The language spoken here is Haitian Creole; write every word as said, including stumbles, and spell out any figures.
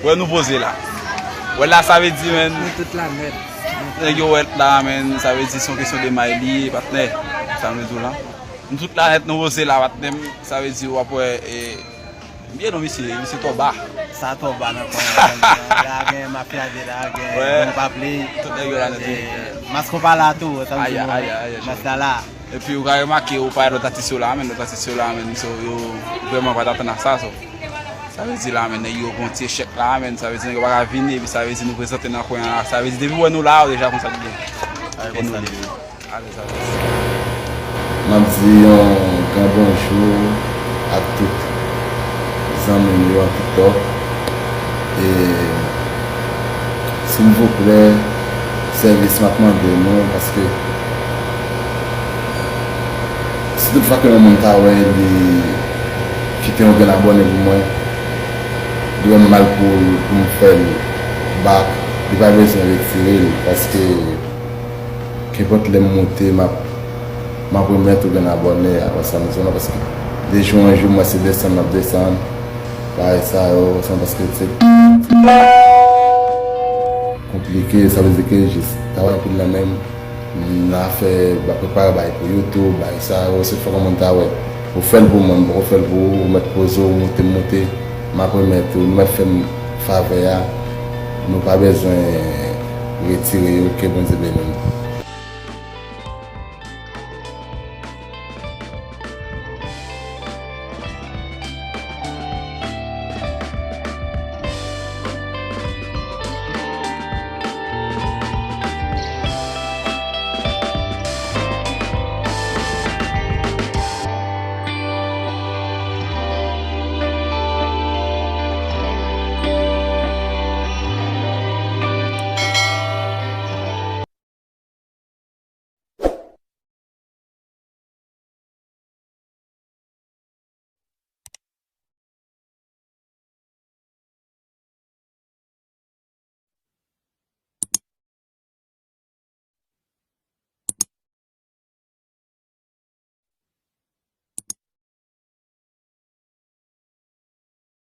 Wè nou poze la. Wè la sa vle di, menn. Nou tout la nèt. Nèg yo wè la, menn, sa vle di se yon kesyon de may li ye, patnè. Sa m vle di w la. Nou tout la nèt, nou poze la, patnè m. Sa vle di w ap wè, e, byen non, misye, misye twò ba. Sa twò ba nan kwen an. La gen mafya de la, gen Wè. Bon pa play. Tout nèg yo la nèt, wi. E, mas konpa la tou, sa vle di Aya, nou, aya, aya, mas la la. Epi ou ka remake, ou pa wè lòt atis yo la, menn, lòt atis yo la, menn, so, yo vrèman pa t atann a sa, so. Sa vle di la, menn, nèg yo pran ti echèk la, menn, sa vle di nèg yo pa ka vini, epi sa vle di nou prezante nan kwen an la. Sa vle di depi w wè nou la, ou deja konn sa k gen. Alèz, alèz. M ap di yon gran bonjou ak tout zanmi m yo an TikTok. E silvouplè, sèvis m ap mande nou, paske si tout fwa ke yon moun ta wè li kite yon grenn abòne pou mwen, li wè m mal pou, pou m fè l back, li pa bezwen retire l, paske kenpòt lè m moute, m ap, m ap remèt ou grenn abòne a, wè sa m di w la, paske de jou an jou, m wè se desann m ap desann, bagay sa yo, wè sa, paske se konplike, sa vle di ke jis travay anpil nan men m, nan afè, ba, prepare bagay pou YouTube, bagay sa yo, se fòk yon moun ta wè. Ou fè l pou mwen, m poko fè l pou ou, ou mèt poze w, moute m moute, m ap remèt ou, nou mèt fè m favè a, nou pa bezwen retire yo, ke Bondye beni nou.